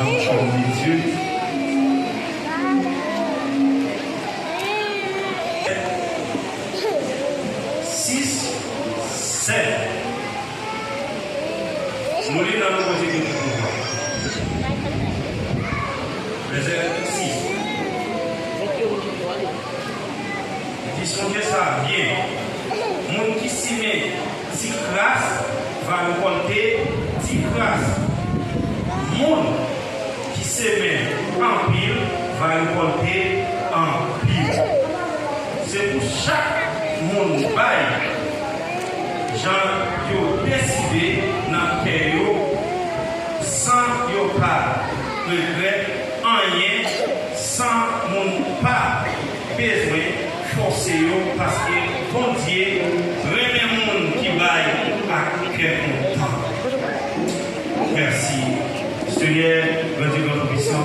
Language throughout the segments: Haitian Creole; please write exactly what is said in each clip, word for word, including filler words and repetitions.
Homme de Dieu. Six, sept. Nou li nan Nouvo Testama. Vèsè sis. Di, sonje sa byen. Moun ki simen ti kras va rekòlte ti kras. Moun ki simen anpil va rekòlte anpil. Se pou chak moun bay jan yo deside nan kè yo, san yo pa regrèt anyen, san moun pa bezwen fòse yo, paske Bondye renmen moun ki bay ak kè kontan. Mèsi. Senyè, Gran Dye, Gran Toupisan,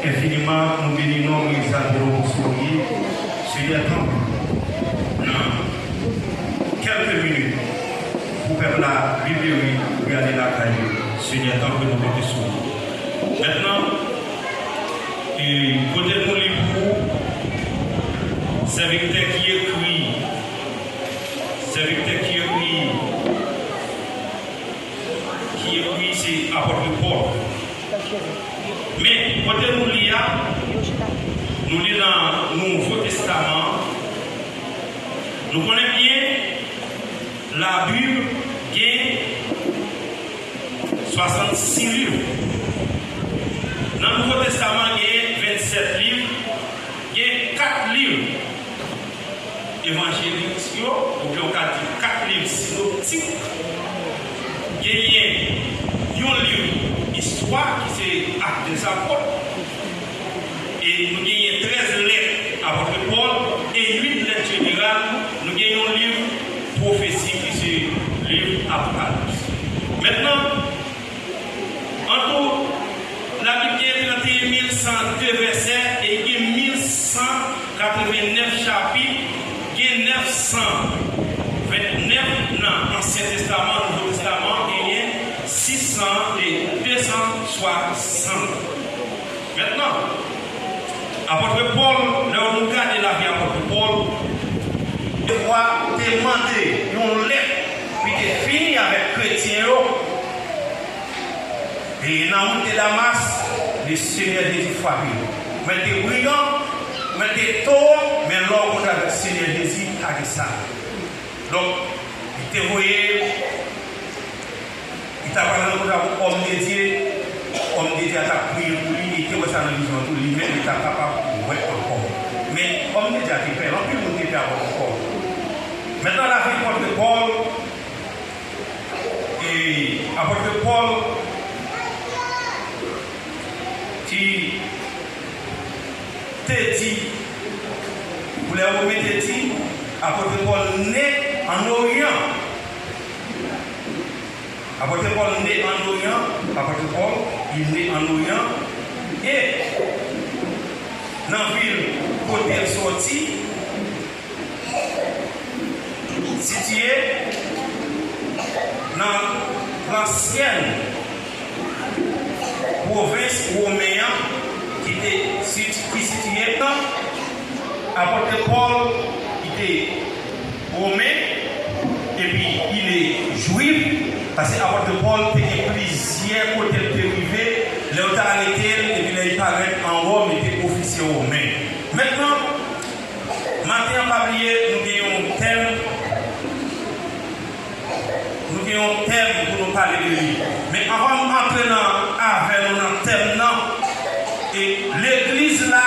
enfiniman, nou beni non w, nou egzalte non w pou sa w ye. Senyè, tanpri, nan kèlke minit, pou pèp la libere, pou y ale lakay yo. Senyè, tanpri, nou konte sou ou. Mentnan, e, kote nou li pou sèvitè ki ekri, sèvitè ki ekri, ki ekri se apòt Pòl. Men, kote nou li a, nou li nan Nouvo Testaman an. Nou konnen byen, Labib gen swasannsis liv. Nan Nouvo Testaman, gen vennsèt liv, gen kat liv evanjelik yo, oubyen w ka di kat liv sinoptik. Genyen yon liv istwa ki se Actes des Apôtres. E nou genyen trèz lèt apòt Pòl e uit lèt jeneral. Nou gen yon liv pwofesi ki se liv Apokalips. Mentnan, an tou, Labib gen trannteyen mil san de vèsè e gen mil san katrevennèf chapit, gen nèf san vennèf nan Ansyen Testaman, Nouvo Testaman genyen sis san e de san swasant. Mentnan, apòt Pòl, lè nou gade lavi apòt Pòl, Pòl te mande yon lèt, li te fini avèk kretyen yo. E nan wout de Damas, le Senyè Jezi frape l. Mwen te brigan, mwen te towo, men lè w kontre avèk Senyè Jezi, pa gen sa. Donk, li te voye, li t ap al rankontre ak yon òm de Dye, òm de Dye a t ap priye pou li, li te wè sa nan vizyon tou, li menm li t ap kapab wè ankò. Men, òm de Dye a te pè l, anpil moun te pè apòt Pòl. Mentnan, lavi apòt Pòl, e apòt Pòl ki te di, pou lè Women te di, apòt Pòl ne an Oryan. Apòt Pòl ne an Oryan, apòt Pòl, li ne an Oryan, e nan vil kote l sòti, sitiye nan lansyèn pwovens women an ki te sit-, ki sitiye nan apòt Pòl ki te women, epi li te jwif, paske apòt Pòl te gen plizyè kote l te rive, lè yo te arete l, epi lè li parèt an Wòm, li te ofisye women. Mentnan, maten an, pa bliye, nou gen yon tèm, nou gen yon tèm pou nou pale de li. Men anvan m antre nan, avè nou nan tèm nan, e legliz la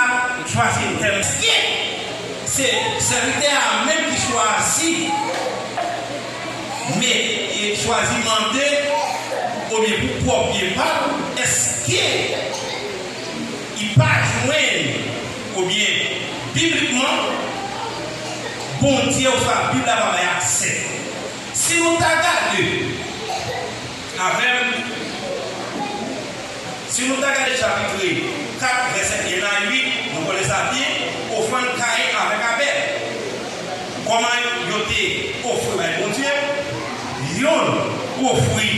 chwazi tèm. Èske se sèvitè a menm ki chwazi, men, e chwazi mande, oubyen pou pwòp byen pa l, èske li pa jwenn, oubyen biblikman, Bondye oswa Bib la pa bay aksè? Si nou ta gade avè m, si nou ta gade chapit kat, vèsè en a uit, nou konnen sa byen, ofrann Kayen avèk Abèl. Kòman yo te ofri bay Bondye? Yonn ofri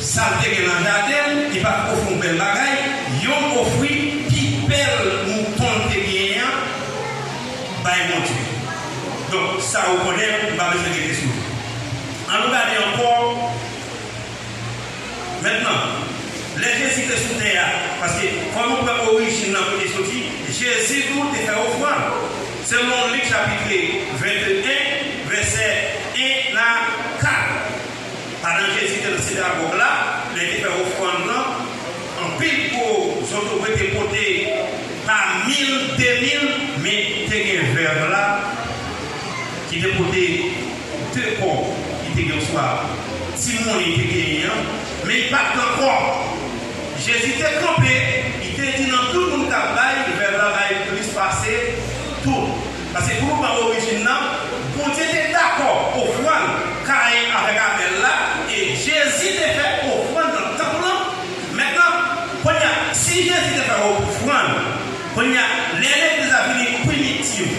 sa l te gen nan jaden l, Li pa t ofri yon bèl bagay, yon ofri pi bèl mouton l te genyen an bay Bondye. Donk, sa ou konnen, m pa bezwen rete sou li. Ann nou gade ankò. Mentnan, lè Jezi te sou tè a, paske fò nou pran orijin nan kote l soti, Jezi tou te fè ofrann. Selon Lik chapit venteyen, vèsè en a kat. Pandan Jezi te nan sinagòg la, lè l te fè ofrann nan, anpil gwo zotobre te pote pa mil, de mil, men te gen vèv la ki te pote de kò li te gen, oswa timoun li te genyen an, men li pa t gen kò. Jezi te kanpe, li te di nan tout moun k ap bay, vèv la bay plis pase tout. Paske pou nou pran orijin nan, Bondye te dakò ofrann Kayen avèk Abèl la, e Jezi te fè ofrann nan tanp lan. Mentnan, kounye a, si Jezi te fè ofrann, kounye a, lè legliz la vini primitiv,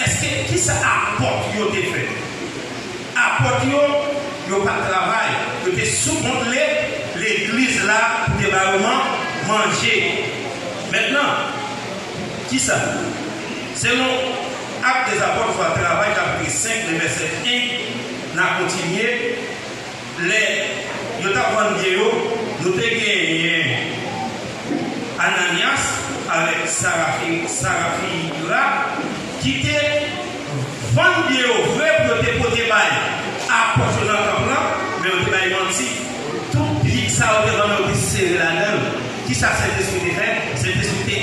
èske, kisa apòt yo te fè? Apòt yo, yo pa t travay. Yo te sou kont le-, legliz la pou te ba yo man-, manje. Mentnan, kisa? Selon Actes des Apôtres, oswa Travay, chapit senk, le vèsè en, n a kontinye. Lè yo t ap vann byen yo, nou te genyen Ananyas avèk Sarafi-, Sarafira ki te vann byen yo vre pou yo te pote bay apòt yo nan tanp lan, men yo te bay manti. Tout byen sa yo te vann yo te sere ladan l. Kisa Sentespri te fè? Sentespri te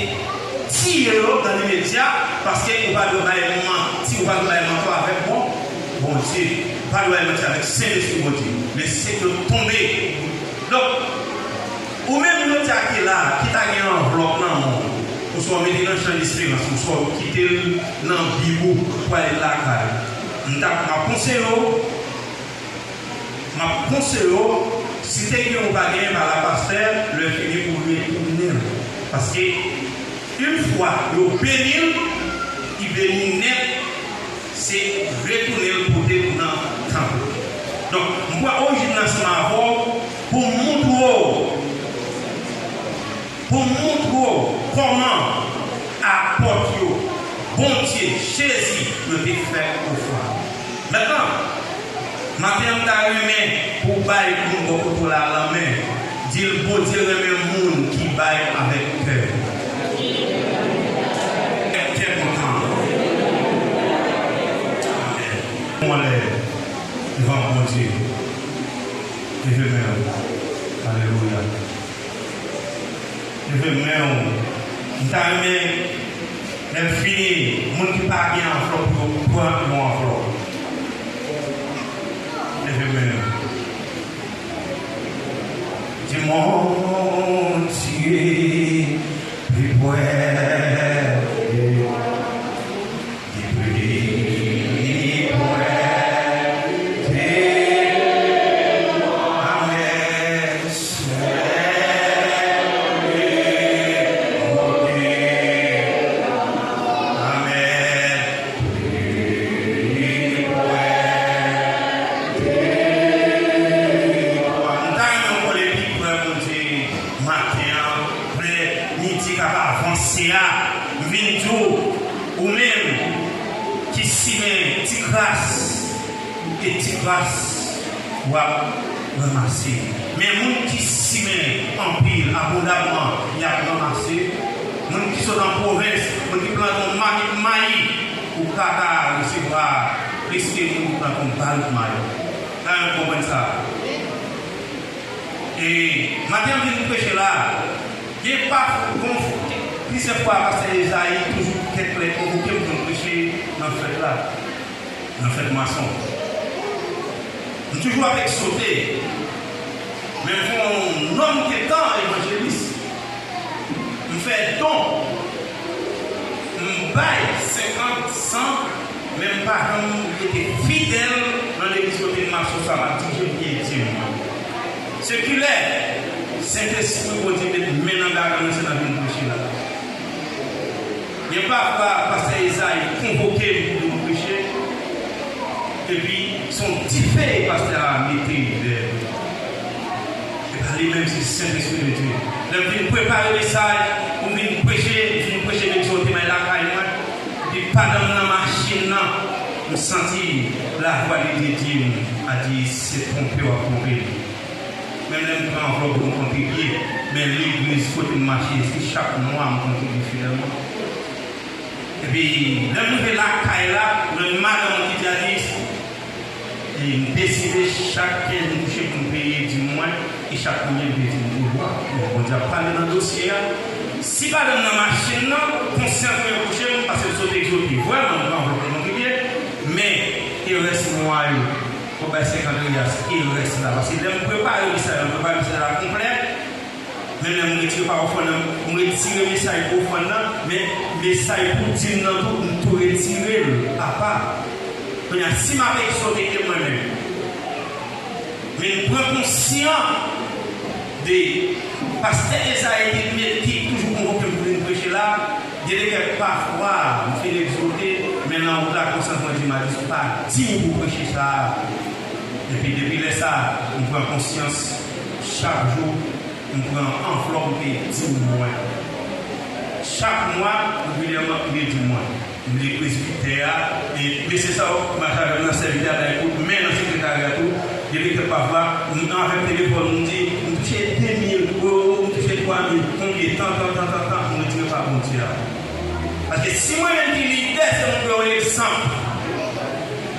tiye yo nan limedya, paske ou pa dwe bay manti, ou pa dwe bay mantò avèk bon, Bondye. Ou pa dwe bay manti avèk Sentespri Bondye. Men se yo tonbe. Donk, ou menm jodi a ki la, ki ta gen anvlòp nan men w, oswa w mete nan chan desperans, oswa w kite l nan bi w pou ale lakay, m t ap, m ap konseye w, m ap konseye w, si te gen ou pa genyen, pa la pastè, lè fini pou retounen l. Paske, yon fwa yo beni l, li beni nèt, se retounen l pote l nan tanp. Donk, m pran orijin nan ansanm avè w pou m montre w, pou m montre w kòman apòt yo, Bondye, Jezi, yo te fè ofrann. Mentnan, maten an, m ta renmen pou w bay moun bò kote w la lanmen. Di l, Bondye renmen moun ki bay avèk kè. Avèk kè kontan. Amèn. Mwen lè devan Bondye. Leve men w. Alelouya. Leve men w. M ta renmen, lè m fini, moun ki pa gen anvlòp yo pran yon anvlòp. Leve men w. Di, Mon Dye pi prè. Maten an, lè midi k ap avanse a, m vin di w, ou menm ki simen ti kras, e ti kras w ap ranmase. Men moun ki simen anpil, abondamman, y ap ranmase. Moun ki sot an pwovens, moun ki plante yon makèt mayi, ou pa ka resevwa plis ke moun ki plante yon balot mayi. Sa yo konprann sa. E maten an vin preche la, gen pa, bon, plizyè fwa pastè Ezayi toujou kèk lè konvoke m pou m preche nan fèt la, nan fèt mwason. M toujou ap egzote, men m fè yon nonm de tan evanjelis. M fè don. M bay senkant, san, men m pa janm rete fidèl nan legliz kote m mache oswa m ap dirije m gen dye m. Se kilè Sentespri Bondye met men nan gagann mwen, se nan vin preche la. Gen pafwa pastè Ezayi konvoke m pou vin preche, epi se yon dife pastè a mete dèyè m. E pa li menm, se Sentespri de Dye. Lè m vin prepare mesaj pou m vin preche, m vin preche m egzòte m al lakay mwen. Epi pandan m nan machin nan, m santi lavwa de Dye di m, Adis, se twonpe w ap twonpe li. Menm lè m pran anvlòp pou m kontribye, men legliz kote m mache, se chak mwa m kontribye fidèlman. Epi, lè m rive lakay la, m jwenn madanm mwen ki di, Adis, e m deside chak kenz m touche pou m peye dim mwen, e chak premye m peye dim mwen. Bondye ap pale nan dosye a. Si madanm nan machin nan, konsyans mwen touche m, paske m sot egzòte. Vrèman, m pran anvlòp pou m kontribye, men e rès mwa yo, pou bay senkant riyal, e rès la. Paske lè m prepare mesaj la, m prepare mesaj la konplè, men lè m retire pa ofrann nan, m retire mesaj ofrann nan, men mesaj pou dim nan tou, m tou retire l apa. Kounye a, si m ap egzòte ke mwen menm, men m pran konsyan de pastè Ezayi ki met, ki toujou konvoke m pou vin preche la, gen de kèk pafwa, m fin egzòte, men nan wout la, konsyans mwen di m, Adis, pa di m pou preche sa a. Epi depi lè sa a, m pran konsyans chak jou, m pran anvlòp, m peye dim mwen. Chak mwa, regilyèman, m peye dim mwen. M li presbitè a, e mesye sa yo k mache avè m nan sèvitè a bay kout men nan sekretarya tou. Gen de kèk pafwa, m avèk telefòn, m di, m touche de mil, o, m touche twa mil, konbyen, tan, tan, tan, tan, tan, m retire pa Bondye a. Paske si mwen menm ki lidè, se pou m pran yon egzanp.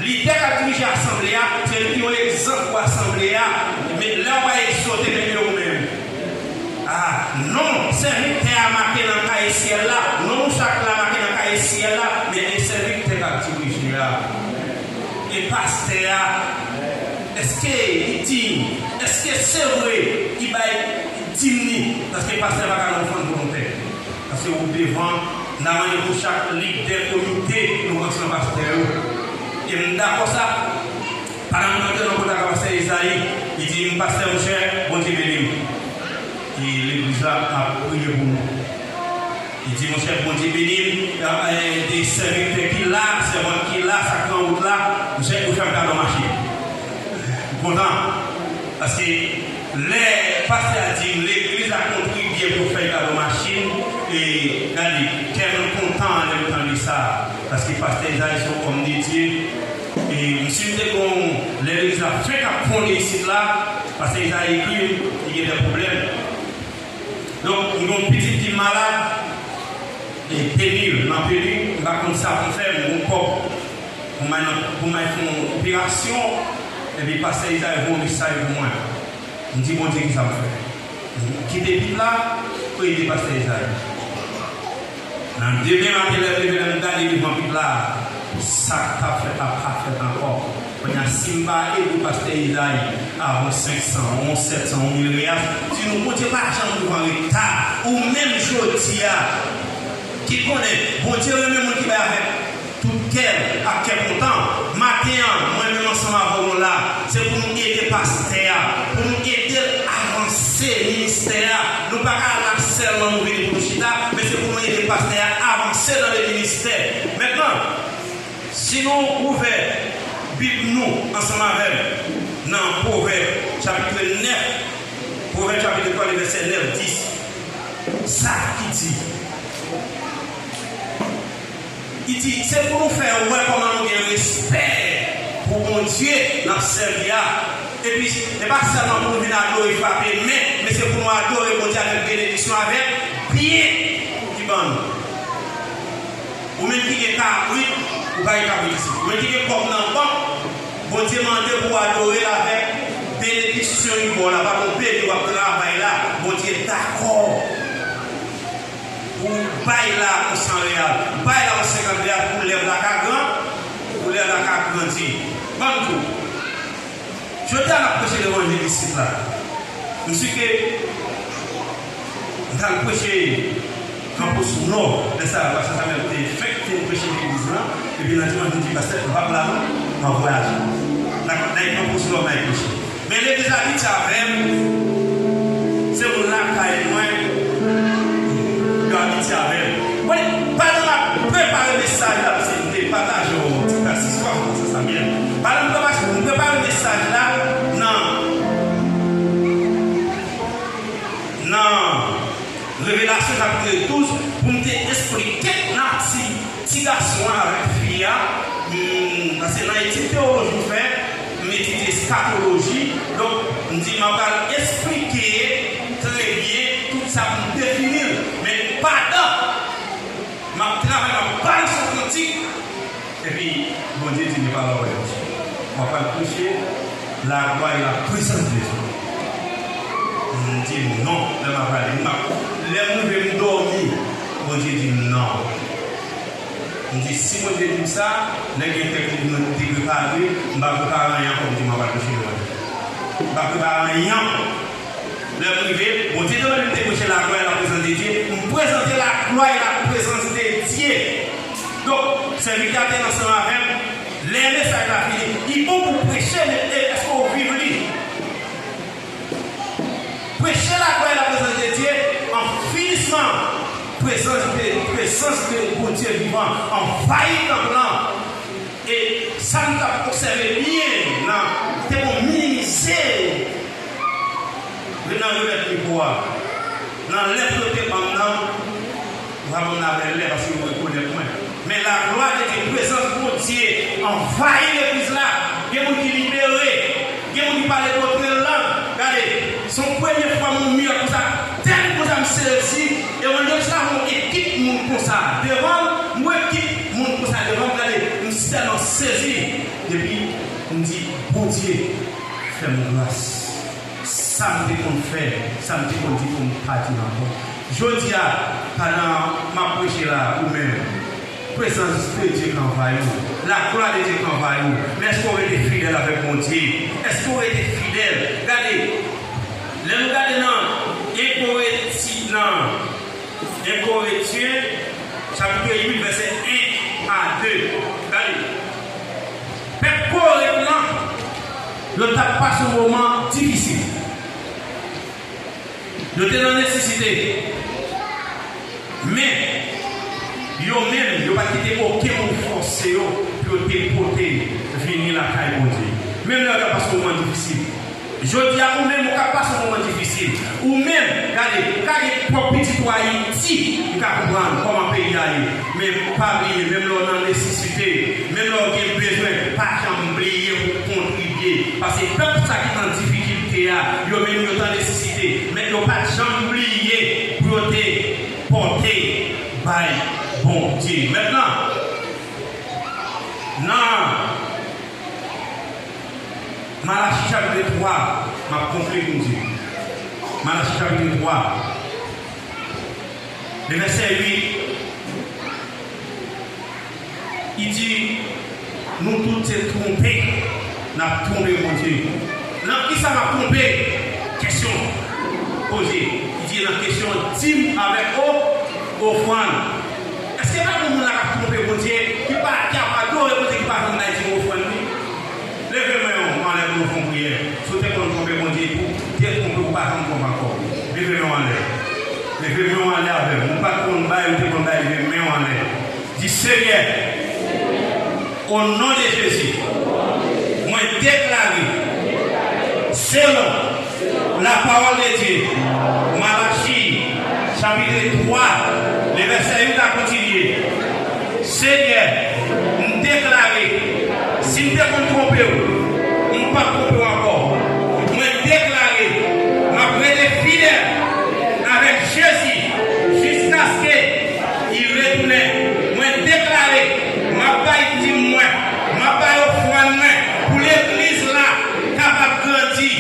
Lidè k ap dirije asanble a, se li ki yon egzanp pou asanble a. Men lè w pa egzòte, men men ou menm. Ah, non sèvitè a make nan kaye syèl la, non mouchak la make nan kaye syèl la, men e sèvitè k ap dirije a, e pastè a, èske li diy? Èske se vre li bay dim li? Paske pastè pa ka nan ofrann volontè. Paske ou devan, n a mande pou chak lidè komite, nou pran san pastè yo. E m dakò sa, pandan m rantre nan kontak ak pastè Ezayi, li di m, Pastè, monchè, Bondye beni w. E legliz la ap priye pou nou. Li di, monchè, Bondye beni m, e, de sèvitè ki la, sèvant ki la, sa k nan wout la, monchè, yo fè m kado machin. M kontan, paske lè pastè a di m, legliz la kontribye pou fè kado machin, e gade, kè m kontan lè m tande sa, paske pastè Ezayi se yon òm de Dye, e m si m te gon, lè legliz la fenk ap fonde isit la, pastè Ezayi ekri m, li gen de pwoblèm. Donk, m gen yon pitit ki malad, e Peni, nan Peni, m pa konn sa pou m fè, m gon kòb pou m al nan, pou m al fè yon operasyon, epi pastè Izayi voye yon mesaj pou mwen. M di Bondye kisa m fè. M kite Bib la pou ede pastè Izayi. Nan demen maten lè m leve, lè m gade devan Bib la, sa k t ap fèt la pa fèt ankò. Kounye a, si m pa ede pastè Izayi avè yon senk san, yon sèt san, yon mil reyal, di nou, Bondye pa janm rive an reta. Ou menm jodi a, ki konnen Bondye renmen moun ki bay avèk tout kè l ak kè kontan. Maten an, mwen menm ansanm avè w nou la, se pou nou ede pastè a, pou nou ede l avanse ministè a. Nou pa ka la sèlman nou vini pou nou chita, men se pou nou ede pastè a avanse nan le ministè. Mentnan, si nou ouvè Bib nou ansanm avè m nan Pwovèb chapit nèf, Pwovèb chapit twa, vèsè nèf, dis, sa ki di? Li di, se pou nou fè wè kòman nou gen respè pou Bondye n ap sèvi a. Epi, se pa sèlman pou nou vin adore, frape men, men se pou nou adore Bondye avèk benediksyon, avèk byen ki ban nou. Ou menm ki gen kabrit, ou pa gen kabrit isit. Ou menm ki gen kòb nan bank, Bondye mande pou w adore l avèk benediksyon li ba w la. Pa gon peyi w ap travay la, Bondye dakò pou w bay la yon san reyal, bay la yon senkant reyal pou lèv la ka gran, pou lèv la ka grandi. Ban m di w, jodi a n ap preche levanjil isit la. M si ke m t al preche Kanpous Nò, lè sa a, pastè Samuel te fèk fin preche legliz lan, epi nan dimanch, m di, pastè, m p ap la non, m ap vwayaje. Nan, nan Kanpous Nò, m al preche. Men legliz abitye avè m, se moun lakay mwen, yo abitye avè m. Bon, pandan m ap prepare mesaj la, m se m te pataje yon ti kras istwa, m panse sa byen. Pandan m prepare, m prepare mesaj la, nan Esplike nati ti gason an avèk fi a, hmm, paske nan etid teyoloji m fè, m etidye eskatoloji, donk m di m ap al esplike trè byen tout sa pou m defini l. Men pandan m ap travay, m ap bay sou kantik, epi Bondye di m, "E pa la w pral preche, w ap al preche la glwa e la prezans de Dye." M di, "Non, lè m ap prale, m ap, lè m rive, m dòmi." Bondye di m, "Non." M di, "Si Bondye di m sa, nèg entèg li nou te prepare, m pa prepare anyen ankò." M di, "M ap al preche lè m rive." M pa prepare anyen ankò. Lè m rive, Bondye te mande m te preche la glwa e la prezans de Dye. M prezante la glwa e la prezans de Dye. Donk, sèvitè a te ansanm avè m. Lè mesaj la fini, li bon pou preche, men e, èske w viv li? Preche la glwa e la prezans de Dye, an finisman, prezans de, prezans de Bondye vivan anvayi tanp lan. E sa m t ap obsève byen nan, te bon minimize nan remèt mikwo a. Nan lèt yo te ban m nan, yo pa ban m nan avè lè paske yo rekonèt mwen. Men laglwa de Dye, prezans Bondye anvayi legliz la. Gen moun ki libere, gen moun ki pale dòt lang. Gade, se yon premye fwa m wè yon mirak konsa, tèl konsa m sezi. E yon lòt sa, yon ekip moun konsa devan m, yon ekip moun konsa devan m, gade, m tèlman sezi. Epi, m di, "Bondye, fè m gras." Sa m te konn fè, sa m te konn di pou m pa di l ankò. Jodi a, pandan m ap preche la, ou menm, prezans de Dye ka anvayi w, laglwa de Dye ka anvayi w. Men èske w rete fidèl avèk Bondye? Èske w rete fidèl? Gade, lè nou gade nan en Korenti, nan en Korentyen, chapit uit, vèsè en a de. Gade. Pèp Korent lan, yo t ap pase yon moman difisil. Yo te nan nesesite. Men, yo menm, yo pa t kite okenn moun fòse yo pou yo te pote vini lakay Bondye. Menm lè yo t ap pase yon moman difisil. Jodi a, ou menm, ou ka pase yon moman difisil. Ou menm, gade, ka gen pwòp pitit ou Ayiti, m ka konprann kòman peyi a ye. Men pa bliye, menm lè w nan nesesite, menm lè w gen bezwen, pa janm bliye pou w kontribye. Paske pèp sa ki nan difikilte a, yo menm yo t an nesesite, men yo pa t janm bliye pou yo te pòte bay Bondye. Mentnan, nan Malachi chapit twa, m ap konkli pou m di. Malachi chapit twa, le vèsè uit, li di, nou tout se twonpe, n ap twonpe Bondye. Nan kisa n ap twonpe? Kesyon poze. Li di nan kesyon dim avèk o-, ofrann. Èske pa gen moun la k ap twonpe Bondye, ki pa, ki ap adore Bondye, ki pa janm bay dim ofrann li? Leve men w anlè pou nou fè yon priyè. Si w te konn twonpe Bondye, ou te twonpe, ou pa janm twonpe ankò. Leve men w anlè. Leve men w anlè avè m. Ou pa t konn bay, ou te konn bay, leve men w anlè. Di, Senyè, o non de Jezi, mwen deklare, selon lapawòl de Dye, Malachi, chapit twa, le vèsè uit la kontinye. Senyè, m deklare, si m te konn twonpe w, m p ap twonpe w ankò. Mwen deklare, m ap rete fidèl avèk Jezi jiskaske li retounen. Mwen deklare, m ap bay dim mwen, m ap bay ofrann mwen pou legliz la kapab grandi.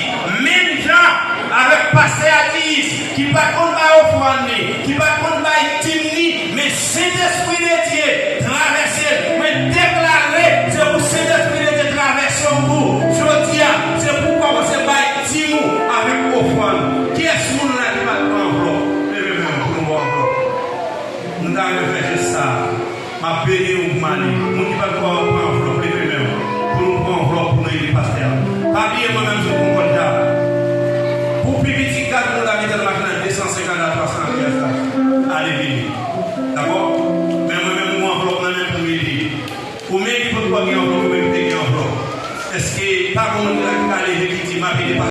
Menm jan avèk pastè Adiyis, ki pa t konn bay ofrann li, ki pa t konn bay dim li, men Sentespri de Dye travèse l. Mwen deklare, se pou Sentespri de Dye travèse w tou. Jodi a, se pou w kòmanse bay dim ou avèk ofrann. Kiyès moun la ki pa t pran anvlòp? Leve men w pou nou ba w anvlòp. Nou ta renmen fè jès sa a. M ap beni w pou m ale. Moun ki pa t pran anvlòp, leve men w pou nou pran anvlòp pou nou ede pastè a. Pa bliye mwen menm sou Konkòdya. Pou pi piti, gad moun la ki te nan machin nan de san senkant a twa san pyès la. Ale vini. Dakò? Men mwen menm, m gen anvlòp nan men pou m ede. Ou menm ki potko gen anvlòp, ou menm ki te gen anvlòp. Èske pa gen moun la ki ka leve ki di, "M ap ede pastè"?